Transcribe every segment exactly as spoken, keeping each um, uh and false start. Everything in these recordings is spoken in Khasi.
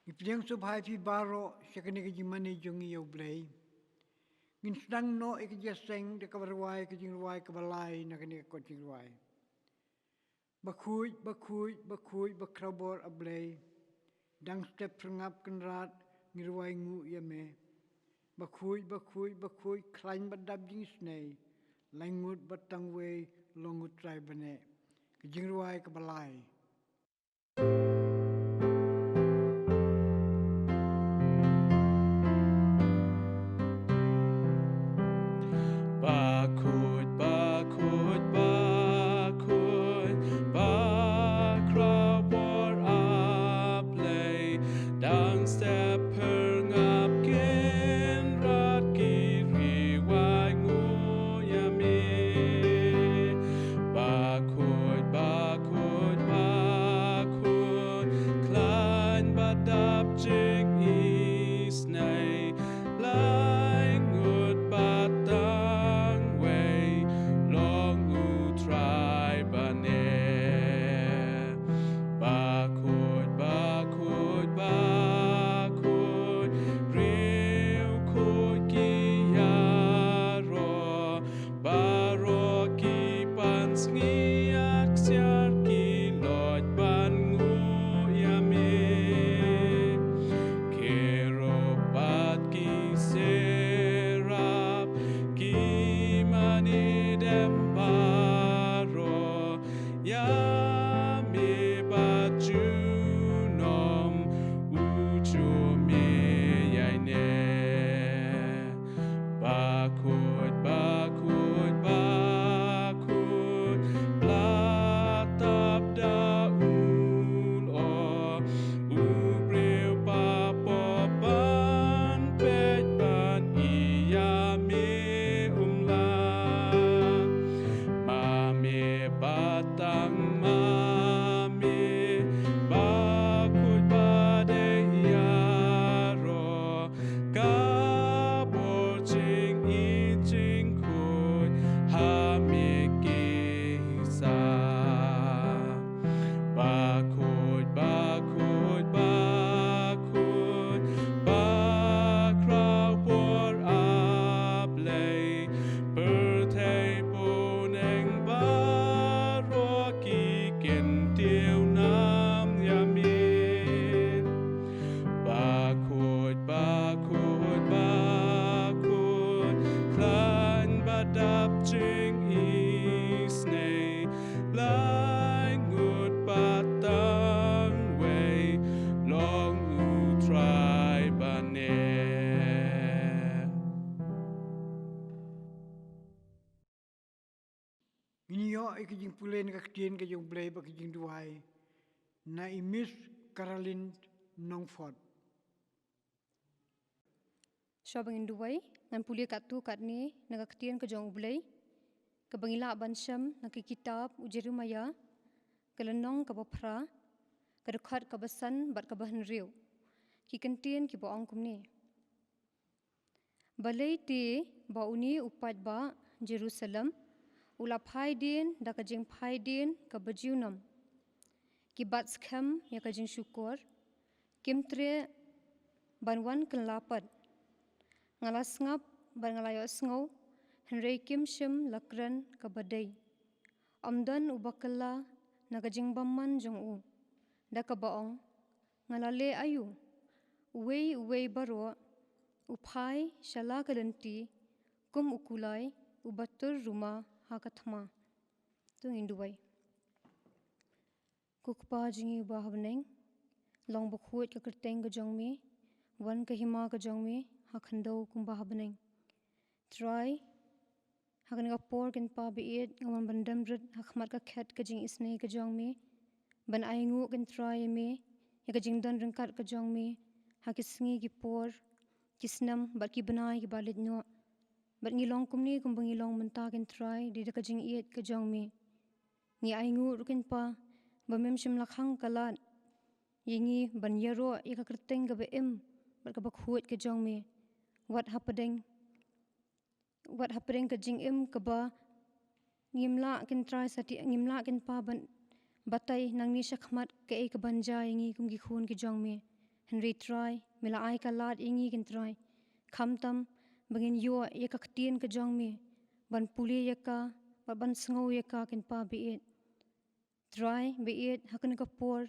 Ngi pdiang sngewbha ïa phi baroh sha kane ka jingmane jong ngi ïa U Blei. Ngin sdang noh ïa ka jingïaseng da kaba rwai ka jingrwai kaba lai na kane ka kot jingrwai. Bakhuid, bakhuid, bakhuid, bakhraw bor A Blei. Dang step phyrngap kynrad ngi rwai nguh ïa me. Bakhuid, bakhuid, bakhuid, khlaiñ bad dap jingisynei. Lai ngut bad tang wei long U Trai baneh. Ka jingrwai kaba lai. Bakhuid, bakhuid, bakhuid, bakhraw bor A Blei, dang step phyrngap kynrad ki rwai nguh ïa me. Bakhuid, bakhuid, bakhuid, khlaiñ bad dap jingisynei, lai ngut bad tang wei long U Trai baneh. Bakhuid, bakhuid, bakhuid, riewkhuid ki ïaroh, baroh ki pansngiat ksiar ki loit ban nguh ïa me. Kerub bad ki serap, ki mane dem baroh, ïa me bad junom, u ju me ïaineh. Bakhuid, bakhuid, bakhuid, pla tap da u lyoh, u briew ba pop ban peit ban ïa me um lah. Ma me ba tang ma me, bakhuid ba dei ïaroh, ka bor jingïeit jingkhuid ha me ki sa. Bakhuid, bakhuid, bakhuid, bakhraw bor A Blei, pyrthei bun ïeng baroh ki kyntiew nam ïa me. Bakhuid, bakhuid, bakhuid, khlaiñ bad dap jingisynei, lai ngut bad tang wei long U Trai baneh. Ngin ïoh ïa ka jingpule na ka ktien ka jong U Blei bad ka jingduwai na i Miss Caroline Nongfort. Shuwa ba ngin duwai, ngan pule katto katne na ka ktien ka jong U Blei, kaba ngi lah ban shem na ka kitab u Jeremaïah, ka lynnong kaba phra, ka dkhot kaba san bad kaba hynriew. Ki kyntien kiba ong kumne. Balei te ba une u paidbah Jerusalem u la phai dien da ka jingphai dien kaba junom? Ki bat skhem ïa ka jingshukor, kim treh ban wan kylla pat. Nga la sngap bad nga la ïohsngew, hynrei kim shym la kren kaba dei. Ym don uba kylla na ka jingbymman jong u, da kaba ong, nga la leh aïu? Uwei uwei baroh u phai sha la ka lynti kum u kulai uba tur ruma ha ka thma. To ngin duwai. Ko Kpa jong ngi uba ha bneng, long bakhuid ka kyrteng ka jong me, wan ka hima ka jong me ha khyndew kumba ha bneng. Trai, ha kane ka por, ko Kpa ba ïeit, nga wan ban dem rit ha khmat ka khet ka jingisynei ka jong me, ban ainguh, ko Trai, ïa me ïa ka jingdon ryngkat ka jong me ha ki sngi, ki por, ki snem bad ki bnai kiba leit noh. Bad ngi long kumne kumba ngi long mynta, ko Trai, dei da ka jingïeit ka jong me. Ngi ainguh ruh, ko Kpa, ba mem shym la khang ka lad ïa ngi ban ïaroh ïa ka kyrteng kaba im bad kaba khuid ka jong me, wat hapdeng, wat hapdeng ka jingim kaba ngim lah, ko Trai, sati, ngim lah, ko Kpa, ban batai nangne shakhmat kaei kaban jia ïa ngi kum ki khun ki jong me. Hynrei Trai, me la ai ka lad ïa ngi, Kynrad, khamtam ba ngin ïoh ïa ka ktien ka jong me, ban pule ïa ka, bad ban sngew ïa ka, Kynrad baieit. Trai baieit, ha kane ka por,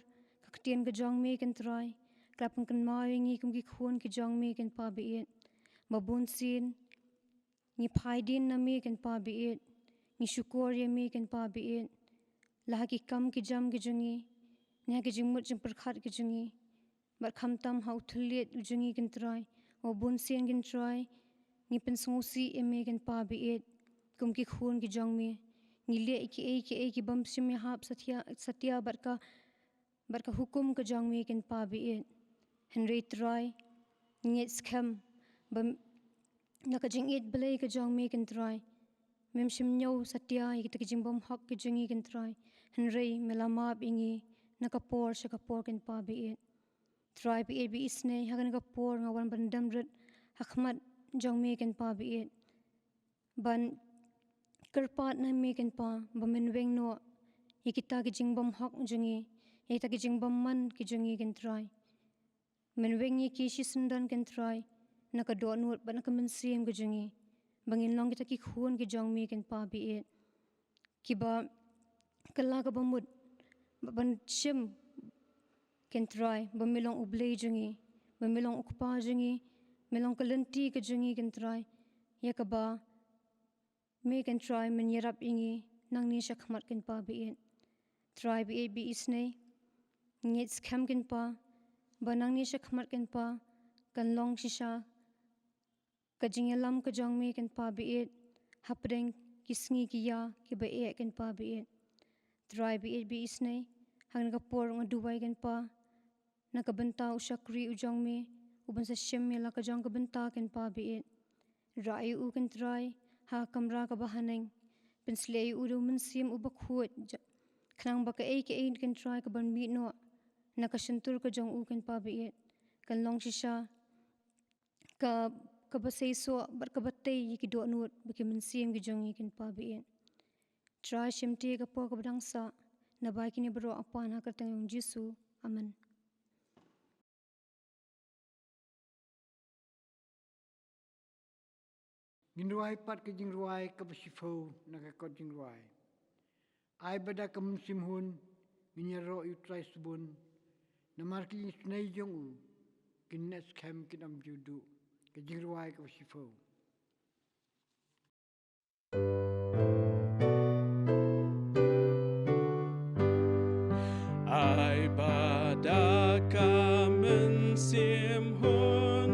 ka ktien ka jong me, Kynrad, ka la pynkynmaw ïa ngi kum ki khun ki jong me, Kynrad baieit, ba bunsien ngi phai dien na me, Kynrad baieit, ngi shukor ïa me, Kynrad baieit, la ha ki kam ki jam ki jong ngi, ne ha ki jingmut jingpyrkhat ki jong ngi, bad khamtam ha u thylliej u jong ngi, Kynrad, ba bunsien, Kynrad, ngi pynsngewsih ïa me, Kynrad baieit, kum ki khun ki jong me, ngi leh kiei kiei ki bym shym ïahap satia, satia bad ka, bad ka hukum ka jong me, Kynrad baieit. Hynrei Trai, ngi ngeit skhem ba na ka jingïeit Blei ka jong me, Kynrad, mem shym ñiew satia ïa kita ki jingbymhok ki jong ngi, Kynrad, hynrei me la map ïa ngi na ka por sha ka por, Kynrad baieit. Trai baieit, ba isynei, ha kane ka por nga wan ban dem rit ha khmat jong me, Kynrad baieit, ban kyrpad na me, Kynrad, ba men weng noh ïa kita ki jingbymhok jong ngi, ïa kita ki jingbymman ki jong ngi, Kynrad. Men weng ïa ki shisyndon, Kynrad, na ka dohnud bad na ka mynsiem ka jong ngi, ba ngin long kita ki khun ki jong me, Kynrad baieit, kiba kylla kaba mut, ba ban shim, Kynrad, ba me long U Blei jong ngi, ba me long U Kpa jong ngi, me long ka lynti ka jong ngi, Kynrad, ïa kaba me, Kynrad, men ïarap ïa ngi nangne sha khmat, Kynrad baieit. Trai baieit, ba isynei, ngi ngeit skhem, Kynrad, ba nangne sha khmat, Kynrad, kan long shisha ka jingïalam ka jong me, Kynrad baieit, hapdeng ki sngi ki ïa kiba eh, Kynrad baieit. Trai baieit, ba isynei, ha kane ka por nga duwai, Kynrad, na ka bynta u shakri u jong me, u ban sa shim ïa la ka jong ka bynta, Kynrad baieit. Rah ïa u, Kynrad, ha ka kamra kaba haneng. Pynshlei ïa u da u Mynsiem uba khuid, ja-, khnang ba kaei kaei, Kynrad, kaban mih noh na ka shyntur ka jong u, Kynrad baieit, kan long shisha ka, kaba seisoh bad kaba tei ïa ki dohnud bad ki mynsiem ki jong ngi, Kynrad baieit. Trai, shim te ka por kaba dang sah, naba kine baroh nga pan ha ka kyrteng jong u Jisu. Amen. Ngin rwai pat ka jingrwai kaba shiphew na ka kot jingrwai. Ai ba da ka mynsiem hun ngin ïaroh ïa u Trai shibun, namar ki jingisynei jong u kin neh skhem, kin ym ju duh. Ka jingrwai kaba shiphew. Ai ba da ka mynsiem hun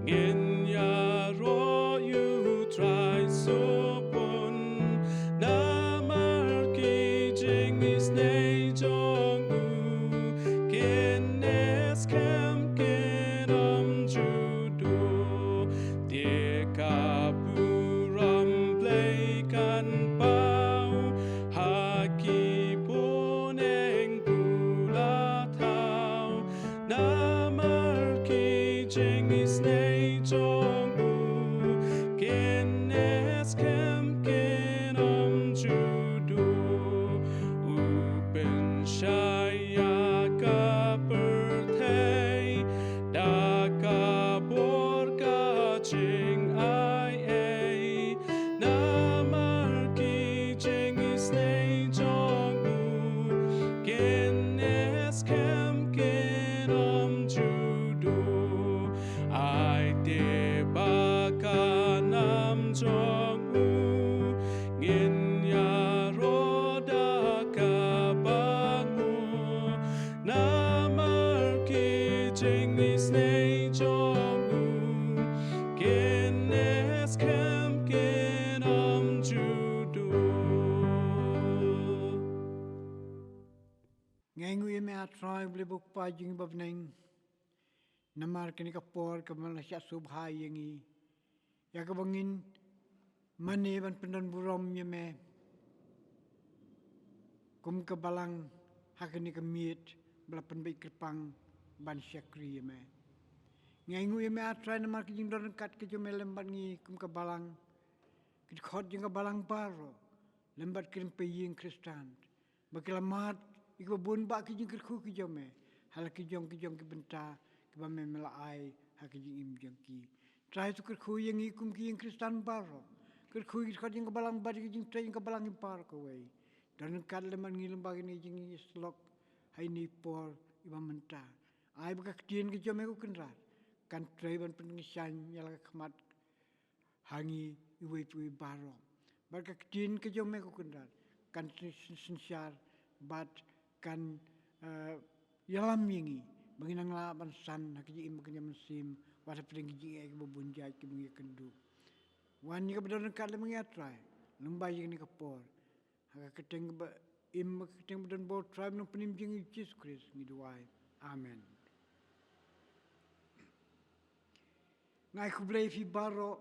ngin ïaroh ïa u Trai shibun, namar ki jingisynei jong u kin neh skhem, kin ym ju duh. Te ka burom Blei kan paw ha ki bneng ba la thaw, namar ki jingisynei jong u kin neh skhem, kin ym ju duh. U pynshai ïa ka pyrthei da ka bor ka jingaiei, namar ki jingisynei jong u kin neh skhem, kin ym ju duh. Ai te ba ka nam jong u ngin ïaroh da kaba nguh, namar ki jingisynei jong u kin neh skhem, kin ym ju duh. Ngi ainguh ïa me, A Trai, U Blei U Kpa jong ngi ba bneng, namar kane ka por kaba me la shah sngewbha ïa ngi, ïa kaba ngin mane ban pyndonburom ïa me kum ka balang ha kane ka miet ba la pynbeit kyrpang ban shakri ïa me. Ngi ainguh ïa me, A Trai, namar ka jingdon ryngkat ka jong me lem bad ngi kum ka balang, ki dkhot jong ka balang baroh, lem bad ki rympei ïing Khristan, ba ki la mad ïa kiba bun bah ki jingkyrkhu ki jong me ha la ki jong ki jong ki bynta, kaba me me la ai ha ka jingim jong ki. Trai, to kyrkhu ïa ngi kum ki ïing Khristan baroh. Kyrkhu ïa ki dkhot jong ka balang bad ïa ka jingtrei jong ka balang baroh kawei. Don ryngkat lem bad ngi lem bad kine ki jingïasyllok ha kine ki por kiba mynta. Ai ba ka ktien ka jong me, ko Kynrad, kan trei ban pynkynshew ïa la ka khmat ha ngi iwei pa iwei baroh. Bad ka ktien ka jong me, ko Kynrad, kan syn-, syn-, synshar bad kan, eh, ïalam ïa ngi ba ngin nang lah ban san ha ka jingim bad ka jingim mynsiem, wat hapdeng ki jingeh kiba bun jait kiba ngi ïakynduh. Wan ïa kaba don ryngkat lem bad ngi, ah Trai, lyngba ïa kane ka por. Ha ka kyrteng kaba im, ha ka kyrteng ba don bor, Trai, Nongpynim jong ngi Jisu Khrist ngi duwai. Amen. Nga ai khublei ïa phi baroh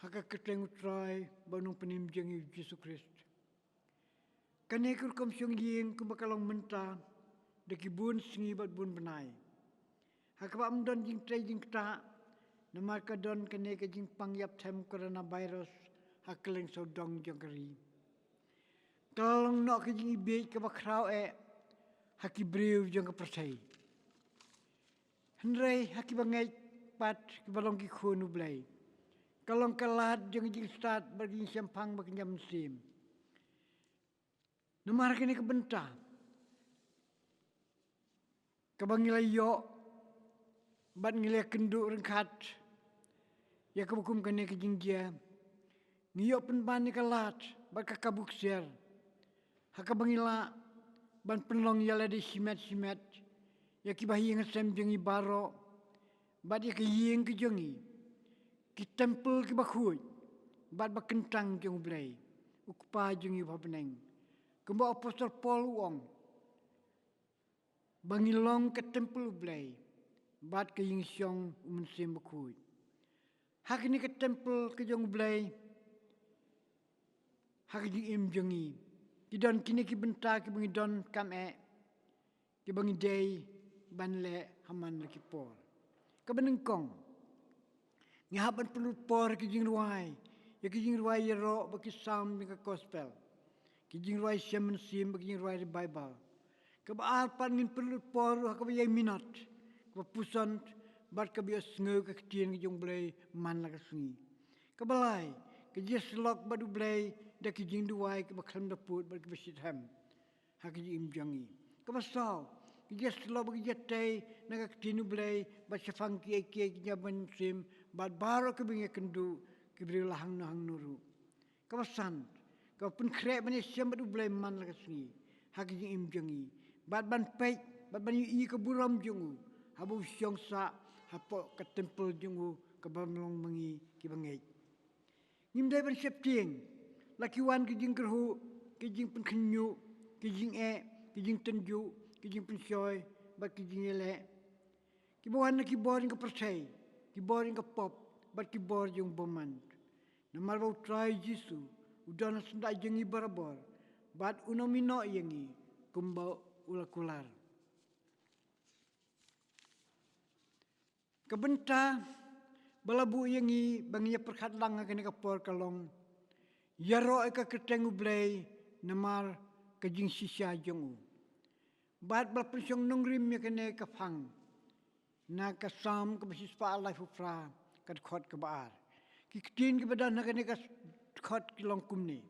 ha ka kyrteng u Trai bad u Nongpynim jong ngi Jisu Khrist. Kane ka rukom shong ïing kumba ka long mynta da ki bun sngi bad bun bnai, ha kaba ym don jingtrei jingktah namar ka don kane ka jingpang ïapthem coronavirus ha kylleng sawdong jong ka ri. Ka la long noh ka jingibieit kaba khraw eh ha ki briew jong ka pyrthei. Hynrei ha kiba ngeit pat, kiba long ki khun U Blei, ka long ka lad jong ka jingstad bad ka jingshemphang bad ka jingïam mynsiem. Namar kane ka bynta kaba ngi la ïoh bad ngi la kynduh ryngkat ïa kaba kum kane ka jingjia, ngi ïoh pynban ïa ka lad bad ka kabu ksiar ha kaba ngi lah ban pynlong ïa lade shimet shimet, ïa ki bahaïing hasem jong ngi baroh bad ïa ka ïing ka jong ngi, ki templ kiba khuid bad ba kyntang jong U Blei, U Kpa jong ngi uba ha bneng. Kumba u Apostol Paul u ong, ba ngi long ka templ U Blei bad ka ïing shong U Mynsiem Bakhuid. Ha kane ka templ ka jong U Blei, ha ka jingim jong ngi, ki don kine ki bynta kiba ngi donkam eh, kiba ngi dei ban leh ha man la ki por. Kaba nyngkong, ngi hap ban pynlut por ki jingrwai, ïa ki jingrwai ïaroh bad ki Salm bad ki Gospel, ki jingrwai shem mynsiem bad ki jingrwai revival. Kaba ar pat, ngin pynlut por ha kaba ïai minot, kaba puson bad kaba ïohsngew ka ktien ka jong U Blei man la ka sngi. Kaba lai, ka jingïasyllok bad U Blei da ki jingduwai kiba khlem da pud bad kiba shitrhem ha ka jingim jong ngi. Kaba saw, ka jingïasyllok bad ka jingïatei na ka ktien U Blei bad shaphang kiei kiei ki jingïaben mynsiem bad baroh kiba ngi ïakynduh, ki briew la hangno hangno ruh. Kaba san, kaba pynkhreh ban ïashem bad U Blei man la ka sngi ha ka jingim jong ngi, bad ban peit bad ban ïohi ka burom jong u haba u shong sah hapoh ka templ jong u kaba long ma ngi kiba ngeit. Ngim dei ban sheptieng la ki wan ki jingkyrhuh, ki jingpynkhynñiuh, ki jingeh, ki jingtynjuh, ki jingpynshoi bad ki jingïaleh, kiba wan na ki bor jong ka pyrthei, ki bor jong ka pop bad ki bor jong u bymman. Namar ba U Trai Jisu u don ha syndah jong ngi barabor bad un ym ïehnoh ïa ngi kumba u la kular. Ka bynta ba la buh ïa ngi ba ngin ïa pyrkhat lang ha kane ka por ka long, ïaroh ïa ka kyrteng U Blei namar ka jingshisha jong u. Bad ba la pynshong nongrim ïa kane ka phang na ka Salm kaba shispah laiphew phra, ka dkhot kaba ar. Ki ktien kiba don ha kane ka dkhot ki long kumne: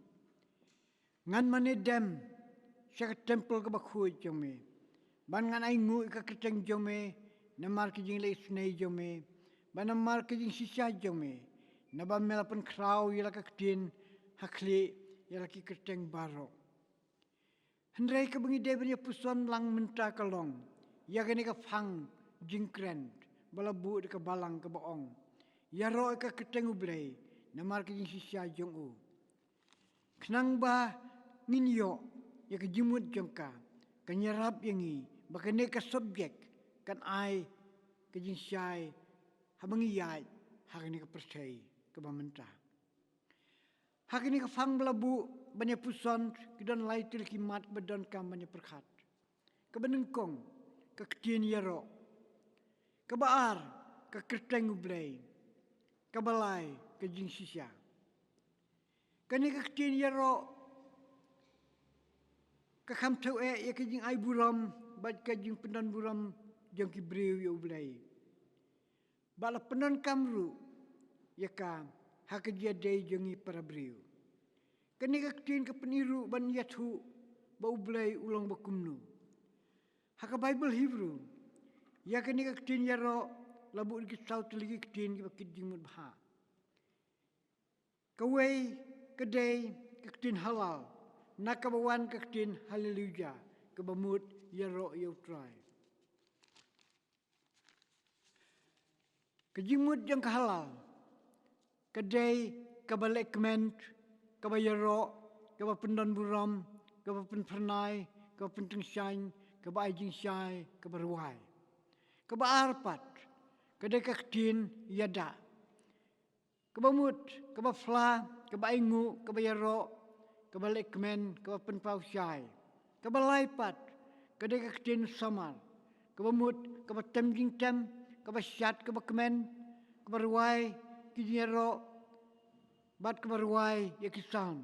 Ngan mane dem sha ka templ kaba khuid jong me, bad ngan ainguh ïa ka kyrteng jong me namar ka jingleh isynei jong me bad namar ka jingshisha jong me, naba me la pynkhraw ïa la ka ktien ha khlieh ïa la ki kyrteng baroh. Hynrei kaba ngi dei ban ïa puson lang mynta ka long ïa kane ka phang jingkren ba la buh da ka balang kaba ong, ïaroh ïa ka kyrteng U Blei namar ka jingshisha jong u. Khnang ba ngin ïoh ïa ka jingmut jong ka, kan ïarap ïa ngi ba kane ka subject kan ai ka jingshai haba ngi ïaid ha kane ka pyrthei kaba mynta. Ha kane ka phang ba la buh ban ïa puson, ki don lai tylli ki mat ba donkam ban ïa pyrkhat. Kaba nyngkong, ka ktien ïaroh. Kaba ar, ka kyrteng U Blei. Kaba lai, ka jingshisha. Kane ka ktien ïaroh ka kham thew eh ïa ka jingai burom bad ka jingpyndon burom jong ki briew ïa U Blei. Bad la pyndonkam ruh ïa ka ha ka jingïadei jong ngi para briew. Kane ka ktien ka pyni ruh ban ïathuh ba U Blei u long ba kumno. Ha ka Baibl Hebru, ïa kane ka ktien ïaroh la buh da ki saw tylli ki ktien kiba kit jingmut bha. Kawei ka dei ka ktien halal, na kaba wan ka ktien haleluya, kaba mut ïaroh ïa U Trai. Ka jingmut jong ka halal ka dei kaba lehkmen, kaba ïaroh, kaba pyndonburom, kaba pynphyrnai, kaba pyntyngshaiñ, kaba ai jingshai, kaba rwai. Kaba ar pat ka dei ka ktien ïada, kaba mut, kaba phla, kaba ainguh, kaba ïaroh, kaba lehkmen, kaba pynpaw shai. Kaba lai pat ka dei ka ktien samar, kaba mut, kaba tem jingtem, kaba shad, kaba kmen, kaba rwai ki jingïaroh bad kaba rwai ïa ki sound.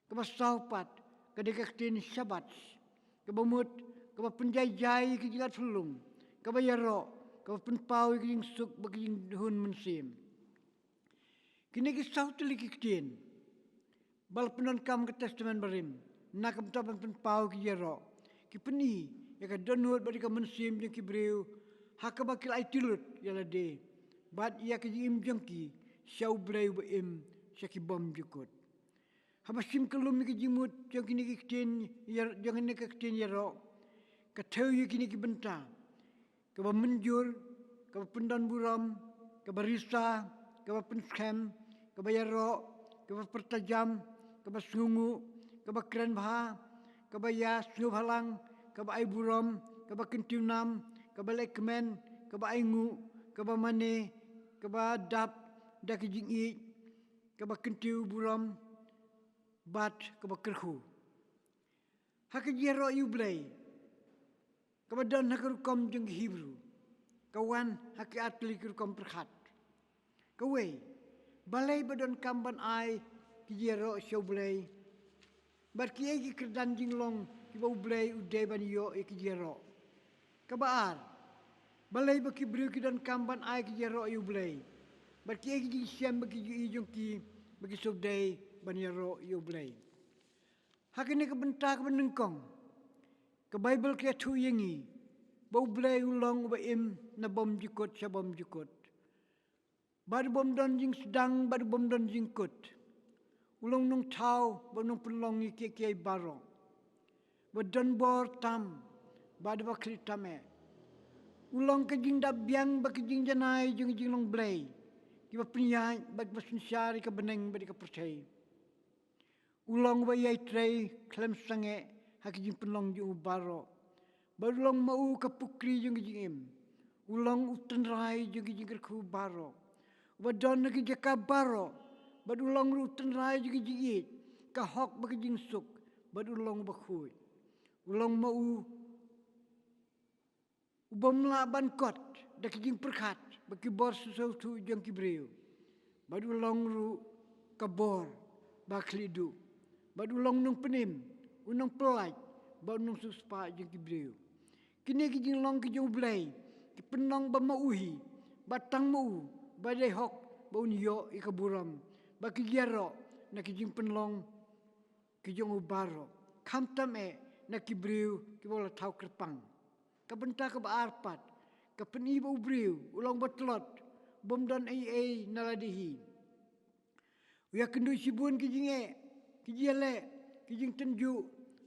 Kaba saw pat ka dei ka ktien shabat, kaba mut, kaba pynjaijai ïa ki jingïathuhlynnong, kaba ïaroh, kaba pynpaw ïa ki jingsuk bad ki jinghun mynsiem. Kine ki saw tylli ki ktien ba la pyndonkam ha ka Testament Barim na ka bynta ban pynpaw ïa ki jingïaroh, ki pyni ïa ka dohnud bad ïa ka mynsiem jong ki briew, ha kaba ki la aiti lut ïa lade bad ïa ka jingim jong ki sha U Blei uba im, sha ki bymjukut. Haba shim kyllum ïa ka jingmut jong kine ki ktien ïar-, jong kine ki ktien ïaroh, ka thew ïa kine ki bynta: kaba mynjur, kaba pyndonburom, kaba risa, kaba pynskhem, kaba ïaroh, kaba pyrtajam, kaba sngewnguh, kaba kren bha, kaba ïasngewbhalang, kaba ai burom, kaba kyntiew nam, kaba lehkmen, kaba ainguh, kaba mane, kaba dap da ka jingïeit, kaba kyntiew burom bad kaba kyrkhu. Ha ka jingïaroh ïa U Blei, kaba don ha ka rukom jong ki Hebru, ka wan ha ki ar tylli ki rukom pyrkhat. Kawei, balei ba donkam ban ai ki jingïaroh sha U Blei, bad kiei ki kyrdan jinglong kiba U Blei u dei ban ïoh ïa ki jingïaroh? Kaba ar, balei ba ki briew ki donkam ban ai ki jingïaroh ïa U Blei, bad kiei ki jingshem bad ki jingïohi jong ki ba ki sngewdei ban ïaroh ïa U Blei? Ha kane ka bynta kaba nyngkong, ka Baibl ka ïathuh ïa ngi ba U Blei u long uba im na bymjukut sha bymjukut, bad u bym don jingsdang bad u bym don jingkut. U long u nongthaw bad u nongpynlong ïa kiei kiei baroh, uba don bor tam bad uba khlieh tam eh. U long ka jingdap biang bad ka jingjanai jong ki jinglong Blei, kiba pynïaid bad kiba synshar ïa ka bneng bad ïa ka pyrthei. U long uba ïai trei khlem sangeh ha ki jingpynlong jong u baroh, bad u long ma u ka pukri jong ki jingim. U long u tynrai jong ki jingkyrkhu baroh, uba don ha ki jaka baroh, bad u long ruh u tynrai jong ki jingïeit, ka hok bad ka jingsuk, bad u long uba khuid. U long ma u u bym lah ban kot da ki jingpyrkhat bad ki bor sngewthuh jong ki briew, bad u long ruh ka bor ba khlieh duh, bad u long u nongpynim, u nongpyllait, bad u nongsiewspah jong ki briew. Kine ki jinglong ki jong U Blei ki pynlong ba ma u hi, bad tang ma u, ba dei hok ba un ïoh ïa ka burom bad ki jingïaroh na ki jingpynlong ki jong u baroh, khamtam eh na ki briew kiba la thaw kyrpang. Ka bynta kaba ar pat ka pyni ba u briew u long uba tlot, bym don ei ei na lade hi. U ïakynduh shibun ki jingeh, ki jingïaleh, ki jingtynjuh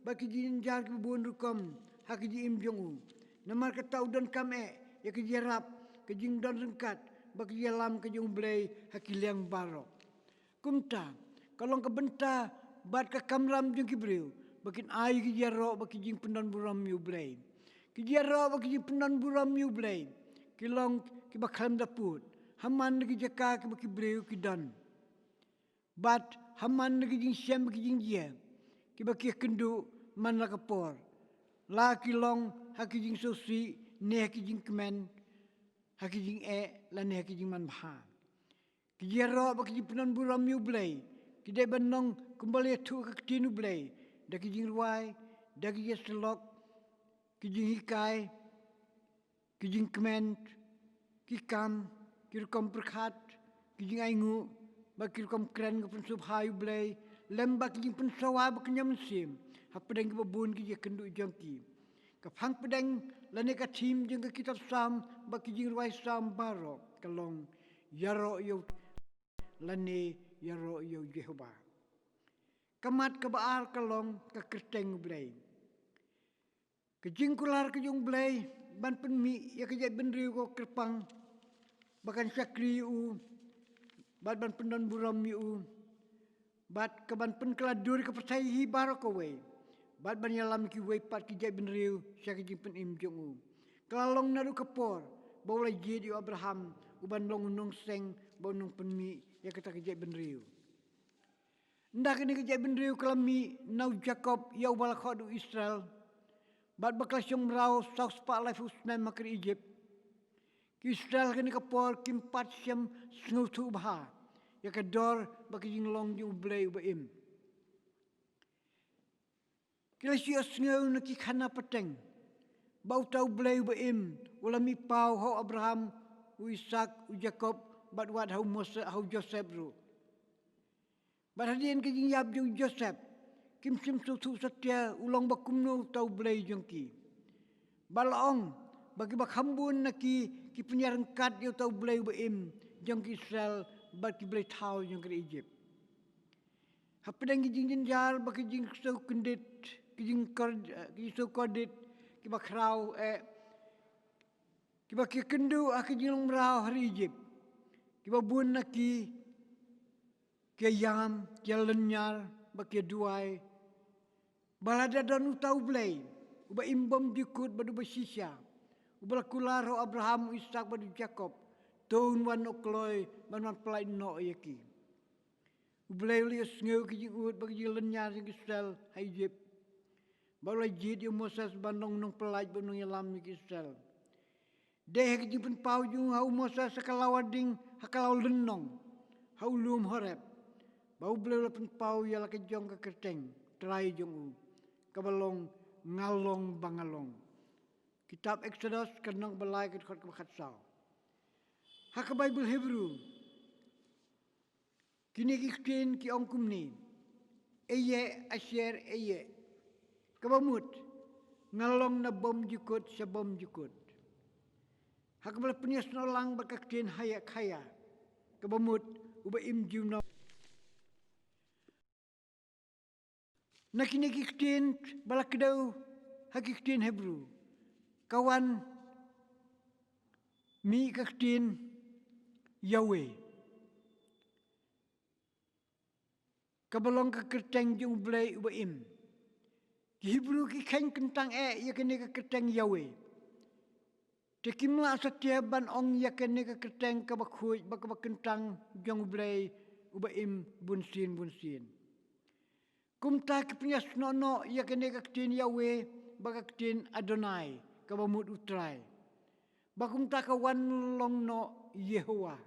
bad ki jingjynjar kiba bun rukom ha ka jingim jong u. Namar kata u donkam eh ïa ka jingïarap, ka jingdon ryngkat bad ka jingïalam ka jong U Blei ha ki liang baroh. Kumta, ka long ka bynta bad ka kamram jong ki briew ba kin ai ki jingïaroh bad ki jingpyndonburom ïa U Blei. Ki jingïaroh bad ki jingpyndonburom ïa U Blei ki long kiba khlem da pud ha man la ki jaka kiba ki briew ki don, bad ha man la ki jingshem bad ki jingjia kiba ki ïakynduh man la ka por, la ki long ha ki jingsngewsih ne ha ki jingkmen, ha ki jingeh lane ha ki jingmanbha. Ki jingïaroh bad ki jingpyndonburom ïa U Blei ki dei ban long kumba la ïathuh ha ka ktien U Blei, da ki jingrwai, da ki jingïasyllok, ki jinghikai, ki jingkmen, ki kam, ki rukom pyrkhat, ki jingainguh, bad ki rukom kren ka pynsngewbha ïa U Blei, lem bad ki jingpynsawa bad ki jingïam mynsiem hapdeng kiba bun ki jingïakynduh jong ki. Ka phang pdeng lane ka thim jong ka kitab Salm bad ki jingrwai Salm baroh ka long, ïaroh ïa U, lane ïaroh ïa U Jehobah. Ka mat kaba ar ka long ka kyrteng U Blei. Ka jingkular ka jong U Blei ban pynmih ïa ka jaitbynriew ka kyrpang ba kan shakri ïa u, bad ban pyndonburom ïa u, bad ka ban pynkylla dur ïa ka pyrthei hi baroh kawei, bad ban ïalam ïa kiwei pat ki jaitbynriew sha ka jingpynim jong u. Ka la long naduh ka por ba u la jied ïa u Abraham u ban long u nongseng bad u nongpynmih ïa kata ka jaitbynriew. Ynda kane ka jaitbynriew ka la mih na u Jakob ïa uba la khot u Israel, bad ba ka la shong mraw saw spah laiphew snem ha ka ri Ijipt, ki Israel ha kane ka por kim pat shym sngewthuh bha ïa ka dor bad ka jinglong jong U Blei uba im. Ki la shu ïohsngew na ki khana pateng ba uta U Blei uba im u la mih paw ha u Abraham, u Isaak, u Jakob, bad wat ha u Moses, ha u Joseph ruh. Bad hadien ka jingïap jong u Joseph, kim shym sngewthuh satia u long ba kumno uta U Blei jong ki. Ba la ong ba kiba kham bun na ki, ki pynïaryngkat ïa uta U Blei uba im jong ki Israel bad ki blei thaw jong ka ri Ijipt. Hapdeng ki jingjynjar bad ki jingsngewkyndit, ki jingkor, ki jingsngewkordit, kiba khraw eh, kiba ki kynduh ha ki jinglong mraw ha ri Ijipt, kiba bun na ki ki ïam, ki lynñiar bad ki duwai. Ba lada don uta U Blei uba im bymjukut bad uba shisha, uba la kular ha u Abraham, u Isaak bad u Jakob, to un wan noh kloi ban wan pyllait noh ïa ki. U Blei u la ïohsngew ki jingud bad ki jinglynñiar jong ki Israel ha Ijipt, bad u la jied ïa u Moses ban long u nongpyllait bad u nongïalam ïa ki Israel. Dei ha ka jingpynpaw jong u ha u Moses ha ka law arding, ha ka law lynnong, ha u lum Horeb, ba U Blei u la pynpaw ïa la ka jong ka kyrteng Trai jong u, kaba long Nga long ba nga long. Kitab Eksodos ka lynnong ba lai ka dkhot kaba khatsaw. Ha ka Baibl Hebru, kine ki ktien ki ong kumne: Ehyeh asher ehyeh, kaba mut, nga long na bymjukut sha bymjukut. Ha kaba la pynïasnoh lang bad ka ktien hayah khayah, kaba mut, uba im junom. Na kine ki ktien ba la kdew ha ki ktien Hebru, ka wan mih ka ktien Yahweh, kaba long ka kyrteng jong U Blei uba im. Ki Hebru ki kheiñ kyntang eh ïa kane ka kyrteng Yahweh. Te kim lah satia ban ong ïa kane ka kyrteng kaba khuid bad kaba kyntang jong U Blei uba im bunsien bunsien. Kumta ki pynïasnoh noh ïa kane ka ktien Yahweh bad ka ktien Adonai, kaba mut U Trai. Bad kumta ka wan long noh Yehovah.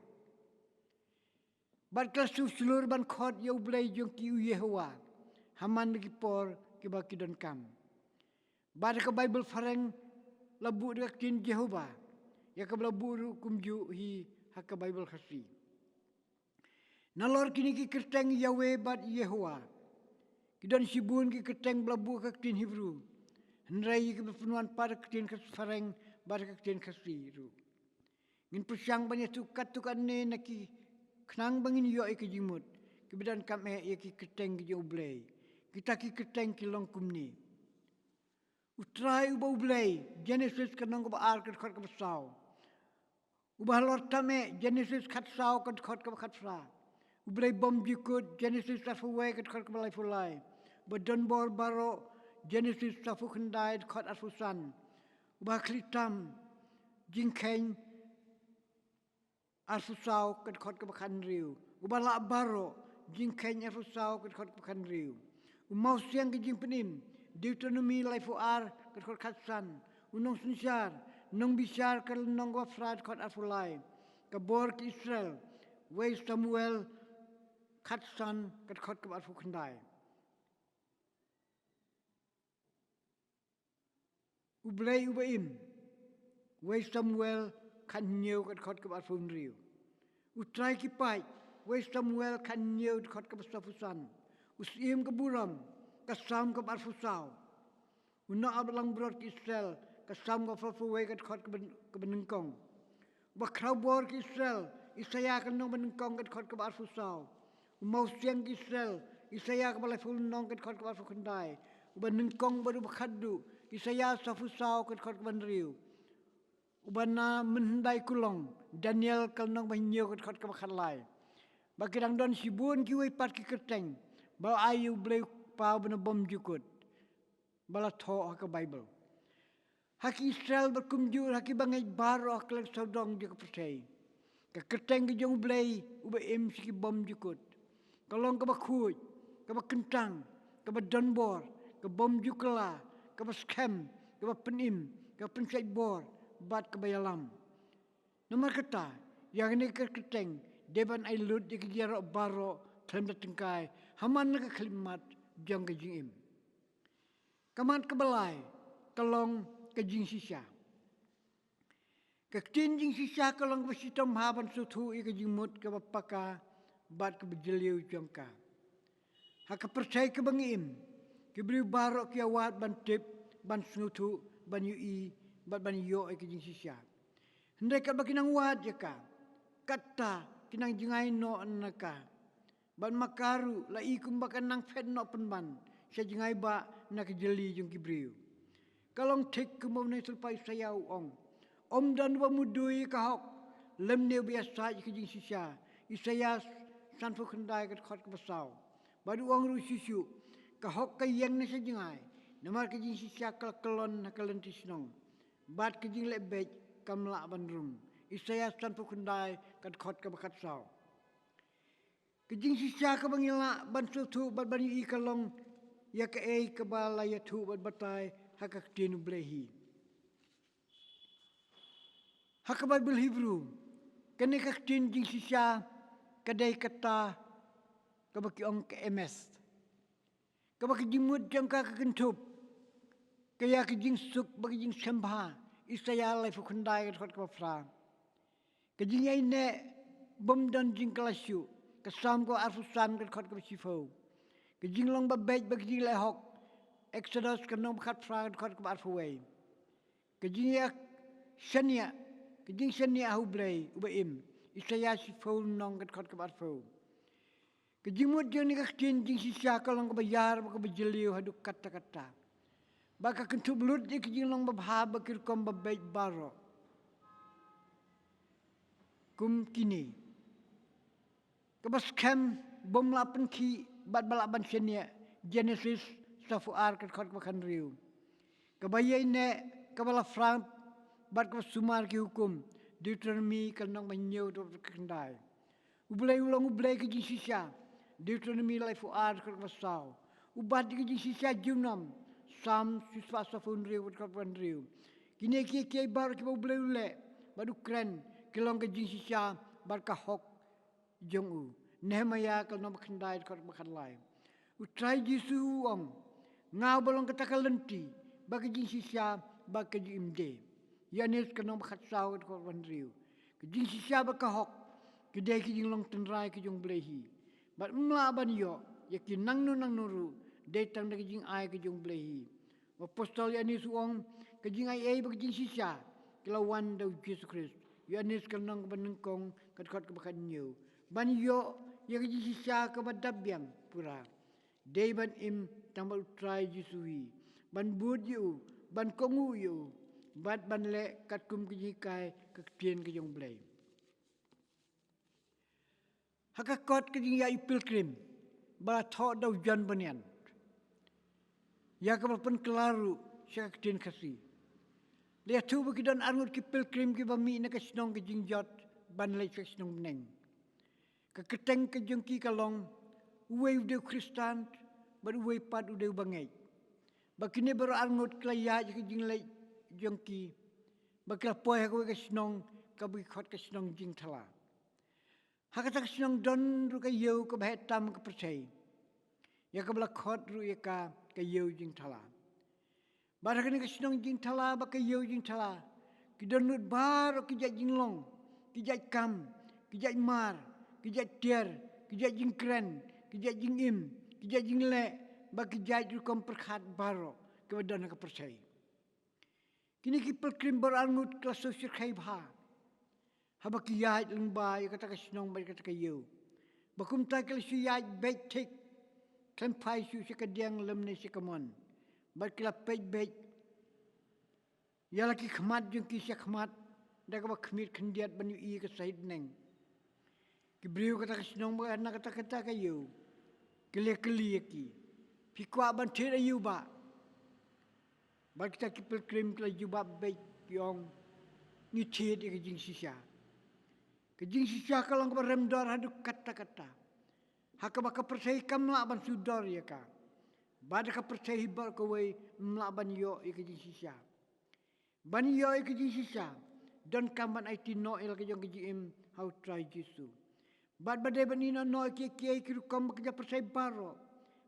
Bad ki la shu shlur ban khot ïa U Blei jong ki U Yehovah ha man la ki por kiba ki donkam. Bad ha ka Baibl phareng la buh da ka ktien Jehovah, ïa kaba la buh ruh kumjuh hi ha ka Baibl Khasi. Nalor kine ki kyrteng Yahweh bad Yehovah, ki don shibun ki kyrteng ba la buh ha ka ktien Hebru, hynrei ïa kiba pynwan pat ha ka ktien Khas-, phareng bad ha ka ktien Khasi ruh. Ngin pyrshang ban ïathuh katto katne na ki khnang ba ngin ïoh ïa ka jingmut, kiba donkam eh ïa ki kyrteng ki jong U Blei. Kita ki kyrteng ki long kumne: U Trai uba U Blei, Genesis ka lynnong kaba ar ka dkhot kaba saw. Uba halor tam eh, Genesis khatsaw ka dkhot kaba khatphra. U Blei bymjukut, Genesis arphew wei ka dkhot kaba laiphew lai. Uba donbor baroh, Genesis sawphew khyndai dkhot arphew san. Uba khlieh tam, Jingkheiñ arphew saw ka dkhot kaba khathynriew. Uba lah baroh, Jingkheiñ arphew saw ka dkhot kaba khathynriew. U mawsiang ka jingpynim, Deuteronomi laiphew ar ka dkhot khatsan. U nongsynshar, Nongbishar ka lynnong kaba phra dkhot arphew lai. Ka bor ki Israel, Wei Samuel khatsan ka dkhot kaba arphew khyndai. U Blei uba im, Wei Samuel khathynñiew ka dkhot kaba arphew hynriew. U Trai ki paid, wei Samuel khathynñiew dkhot kaba saphew san. U Syiem ka burom, ka Salm kaba arphew saw. U Noah bad langbrot ki Israel, ka Salm kaba phra phew wei ka dkhot kaba, kaba nyngkong. Uba khraw bor ki Israel, Isaïah ka lynnong ba nyngkong ka dkhot kaba arphew saw. U mawsiang ki Israel, Isaïah kaba laiphew lynnong ka dkhot kaba arphew khyndai. Uba nyngkong bad uba khatduh, Isaïah saphew saw ka dkhot kaba hynriew. Uba na mynhyndai kulong, Daniel ka lynnong ba hynñiew ka dkhot kaba khatlai. Ba ki dang don shibun kiwei pat ki kyrteng, ba ai ïa U Blei U Kpa uba na bymjukut, ba la thoh ha ka Baibl. Ha ki Israel bad kumjuh ha ki bangeit baroh ha kylleng sawdong jong ka pyrthei, ka kyrteng ka jong U Blei uba im sha ki bymjukut ka long kaba khuid, kaba kyntang, kaba donbor, kaba bymjukut, kaba skhem, kaba pynim, kaba pynshait bor, bad kaba ïalam. Namar kata, ïa kane ka kyrteng dei ban ai lut ïa ki jingïaroh baroh khlem da tyngkai, ha man la ka khyllipmat jong ka jingim. Ka mat kaba lai ka long ka jingshisha. Ka ktien jingshisha ka long kaba shitom bha ban sngewthuh ïa ka jingmut kaba paka bad kaba jylliew jong ka. Ha ka pyrthei kaba ngi im, ki briew baroh ki ïawad ban tip, ban sngewthuh, ban ïohi, bad ban ïoh ïa ka jingshisha. Hynrei katba ki nang wad ïa ka, katta ki nang jngai noh na ka. Bad ma ka ruh la i kumba ka nang phet noh pynban sha jngai ba na ka jylli jong ki briew. Ka long thik kumba u nongïathuhlypa Isaïah u ong, ym don uba mudui ka hok lymne uba ïasaid ka jingshisha. Isaïah sanphew khyndai ka dkhot kaba saw. Bad u ong ruh shisha, ka hok ka ïeng na sha jngai, namar ka jingshisha ka la kyllon ha ka lynti shnong, bad ka jingleh beit kam lah ban rung. Isaïah sanphew khyndai ka dkhot kaba khatsaw. Ka jingshisha kaba ngi lah ban sngewthuh bad ban ïohi ka long ïa kaei kaba la ïathuh bad batai ha ka ktien U Blei hi. Ha ka Baibl Hebru, kane ka ktien jingshisha ka dei kata kaba ki ong ka emes. Kaba ka jingmut jong ka ka kynthup ka ïa ka jingsuk bad ka jingsngewbha. Isaïah laiphew khyndai ka dkhot kaba phra. Ka jingïaineh bym don jingkylla shuh, ka Salm kaba arphew san ka dkhot kaba shiphew. Ka jinglong babeit bad ka jingleh hok, Exodus ka lynnong ba khatphra ka dkhot kaba arphew wei. Ka jingïashaniah, ka jingshaniah ha U Blei uba im, Isaïah shiphew lynnong ka dkhot kaba arphew. Ka jingmut jong kane ka ktien jingshisha ka long kaba ïar bad kaba jylliew haduh katta katta. Bad ka kynthup lut ïa ka jinglong babha bad ki rukom babeit baroh. Kum kine: kaba skhem, bym lah pynkhih bad ba lah ban shaniah, Jenesis saphew ar ka dkhot kaba khathynriew. Kaba ïaineh, kaba la phra bad kaba sumar ki hukum, Deuteronomi ka lynnong ba hynñiew ka dkhot kaba khyndai. U Blei u long U Blei ka jingshisha, Deuteronomi laiphew ar ka dkhot kaba saw. U bat ïa ka jingshisha junom, Salm shispah sawphew hynriew ka dkhot kaba hynriew. Kine kiei kiei baroh kiba U Blei u leh bad u kren ki long ka jingshisha bad ka hok jong u, Nehemaïah ka lynnong ba khyndai ka dkhot ba khatlai. U Trai Jisu u ong, nga uba long kata ka lynti bad ka jingshisha bad ka jingim de, Ïoannis ka lynnong ba khatsaw ka dkhot ba hynriew. Ka jingshisha bad ka hok ki dei ki jinglong tynrai ki jong U Blei hi. Bad ym lah ban ïoh ïa ki nangno nangno ruh, dei tang da ka jingai ka jong U Blei hi. U Apostol Ïoannis u ong, ka jingaiei bad ka jingshisha ki la wan da U Jisu Khrist, Ïoannis ka lynnong kaba nyngkong ka dkhot kaba khathynñiew. Ban ïoh ïa ka jingshisha kaba dap biang pura, dei ban im tang bad U Trai Jisu hi, ban bud ïa u, ban kohnguh ïa u, bad ban leh katkum ka jinghikai ka ktien ka jong U Blei. Ha ka kot ka jingïaid pilgrim ba la thoh da u John Bunyan, ïa kaba la pynkylla ruh sha ka ktien Khasi, la ïathuh ba ki don arngut ki pilgrim kiba mih na ka shnong ka jingjot ban leit sha ka shnong bneng. Ka kyrteng ka jong ki ka long, uwei u dei u Khristan bad uwei pat u dei u bangeit. Ba kine baroh arngut ki la ïaid ha ka jingleit jong ki, ba ki la poi ha kawei ka shnong kaba ki khot ka shnong Jingthala. Ha kata ka shnong don ruh ka ïew kaba heh tam ka pyrthei, ïa kaba la khot ruh ïa ka ka ïew Jingthala. Bad ha kane ka shnong Jingthala bad ka ïew Jingthala, Ki dohnud baroh, ki jait jinglong, ki jait kam, ki jait mar, ki jait tiar, ki jait jingkren, ki jait jingim, ki jait jingleh, bad ki jait rukom pyrkhat baroh kiba don ha ka pyrthei. Kine ki pilgrim baroh arngut ki la sngewsyrkhei bha haba ki ïaid lyngba ïa kata ka shnong bad ïa kata ka ïew. Bad kumta ki la shu ïaid beit thik, khlem phai shuh sha ka diang lymne sha ka mon. Bad ki la peit beit ïa la ki khmat jong ki sha khmat, da kaba khmih khyndiat ban ïohi ïa ka sahit bneng. Ki briew kata ka shnong bad na kata kata ka ïew ki la kylli ïa ki, "Phi kwah ban thied aïu bah?" Bad kita ki pilgrim ki la jubab beit ki ong, "Ngi thied ïa ka jingshisha." Ka jingshisha ka long kaba rem dor haduh katta katta, ha kaba ka pyrthei kam lah ban shu dor ïa ka, bad ka pyrthei hi baroh kawei ym lah ban ïoh ïa ka jingshisha. Ban ïoh ïa ka jingshisha, donkam ban aiti noh ïa la ka jong ka jingim ha U Trai Jisu. Bad ba dei ban ïehnoh noh ïa kiei kiei ki rukom ba ka jingpyrthei baroh,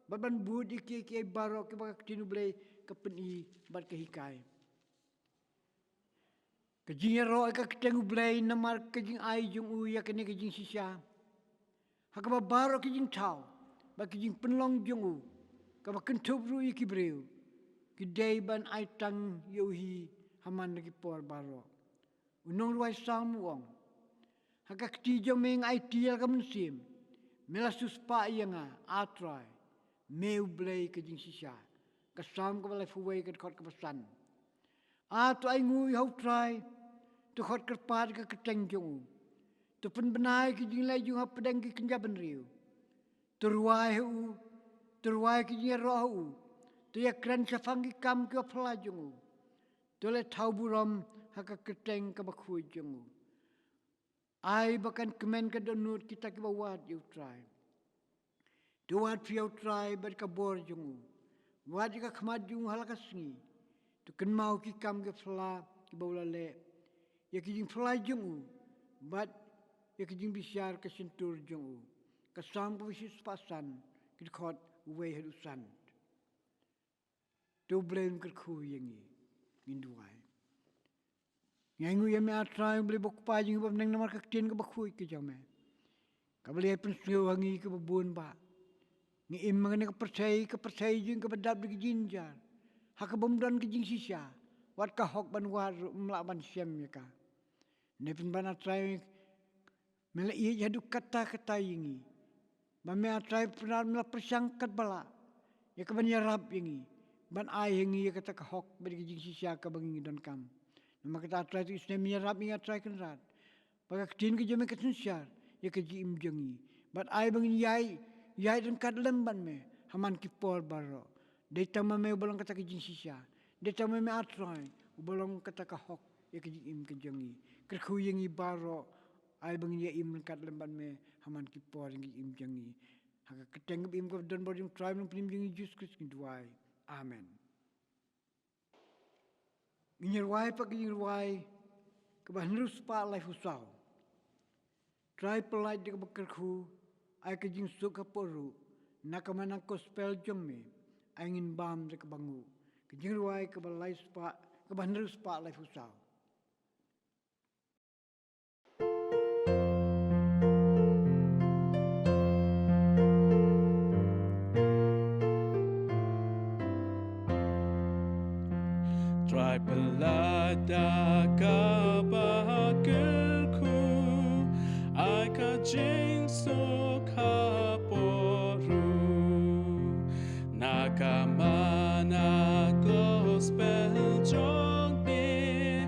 bad ban bud ïa kiei kiei baroh kiba ka ktien U Blei ka pyni bad ka hikai. Ka jingïaroh ïa ka kyrteng U Blei namar ka jingai jong u ïa kane ka jingshisha, ha kaba baroh ki jingthaw bad ki jingpynlong jong u, kaba kynthup ruh ïa ki briew, ki dei ban ai tang ïa u hi ha man la ki por baroh. U nongrwai Salm u ong, "Ha ka kti jong me nga aiti ïa la ka mynsiem, me la siewspah ïa nga, A Trai, me U Blei ka jingshisha." Ka Salm kaba laiphew wei, ka dkhot kaba san. A, to ainguh ïa U Trai, to khot kyrpad ïa ka kyrteng jong u, to pynbna ïa ki jingleh jong u hapdeng ki kynja bynriew. To rwai ha u, to rwai ki jingïaroh ha u, to ïakren shaphang ki kam kiba phylla jong u, to leh thaw burom ha ka kyrteng kaba khuid jong u. Ai ba kan kmen ka dohnud kita kiba wad ïa U Trai. To wad phi ïa U Trai bad ka bor jong u. Wad ïa ka khmat jong u ha la ka sngi. To kynmaw ki kam kiba phylla kiba u la leh, ïa ki jingphylla jong u, bad ïa ki jingbishar ka shyntur jong u. Ka Salm kaba shispah san, ki dkhot wei haduh san. To U Blei un kyrkhu ïa ngi, ngin duwai. Ngi ainguh ïa me, A Trai, U Blei ba U Kpa jong ngi ba bneng, namar ka ktien kaba khuid ka jong me, kaba la ïai pynsngew ha ngi kiba bun bah. Ngi im ha kane ka pyrthei, ka pyrthei jong ngi kaba dap da ki jingjynjar, ha kaba ym don ka jingshisha, wat ka hok ban wad ruh ym lah ban shem ïa ka. Ne pynban, A Trai, me la ïeit haduh katta katta ïa ngi, ba me, A Trai, pynban me la pyrshang katba lah ïa ka ban ïarap ïa ngi, ban ai ha ngi ïa kata ka hok bad ka jingshisha kaba ngi donkam. Namar kata, A Trai, to isynei me ïarap ïa ngi, A Trai Kynrad, ba ka ktien ka jong me kan synshar ïa ka jingim jong ngi, bad ai ba ngin ïai, ïai ryngkat lem bad me ha man ki por baroh. Dei tang ma me uba long kata ka jingshisha. Dei tang ma me, A Trai, uba long kata ka hok ïa ka jingim ka jong ngi. Kyrkhu ïa ngi baroh, ai ba ngin ïai im ryngkat lem bad me ha man ki por ïa ka jingim jong ngi. Ha ka kyrteng kaba im kaba don bor jong U Trai Nongpynim jong ngi Jisu Khrist ngi duwai. Amen. Ngin ïa rwai pat ka jingrwai kaba hynriew spah laiphew saw. Trai pyllait da kaba kyrkhu, ai ka jingsuk hapoh ruh, na ka manang gospel jong me, ai ngin bam da kaba nguh. Ka jingrwai kaba lai spah, kaba hynriew spah laiphew saw. Trai pyllait da kaba kyrkhu, ai ka jingsuk hapoh ruh, na ka manang gospel jong me,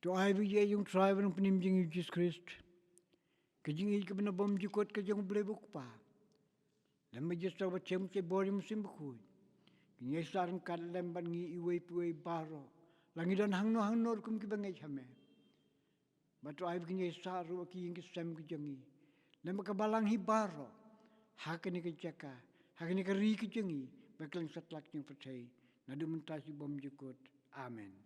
To ai ba ïa ïa u Trai ba nongpynim jong ngi u Jisu Khrist. Ka jingïeit kaba na bymjukut ka jong u Blei ba u Kpa, lem bad ïa u Soh ba thymmai bor ïa u Mynsiem Bakhuid, kin ïa sah ryngkat lem bad ngi iwei pa iwei baroh, la ngi don hangno hangno ruh kum kiba ngeit ha me. Bad to ai ba kin ïa sah ruh ha ki ïing ki sem ki jong ngi, lem bad ka balang hi baroh, ha kane ka jaka, ha kane ka ri ka jong ngi, bad kylleng satlak jong ka pyrthei, naduh mynta sha bymjukut. Amen.